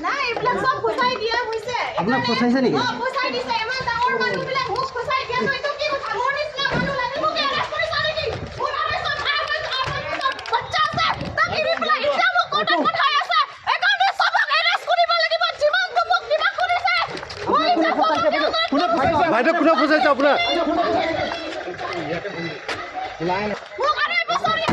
নাই, এইবিলাক চব ফচাই দিয়া হৈছে। আপোনাক ফচাইছে নেকি? অ, ফচাই দিছে। ইমান ডাঙৰ মানুহবিলাক মোক ফচাই দিয়াটো এইটো কি কথা? মোৰ নিচিনা মানুহ লাগে মোক এৰেষ্ট কৰিছা নেকি? মোৰ 250 250 বছৰ বাচ্চা আছে, তাক এৰি পেলাই এতিয়া মোক কোৰ্টত পঠাই আছে। এইকাৰণে চবক এৰেষ্ট কৰিব লাগিব, যিমানটো মোক কিবা কৰিছে। মই এতিয়া চবকে কোনে ফচাইছে বাইদেউ? কোনে ফচাইছে আপোনাক? মোক 2.5 বছৰীয়া।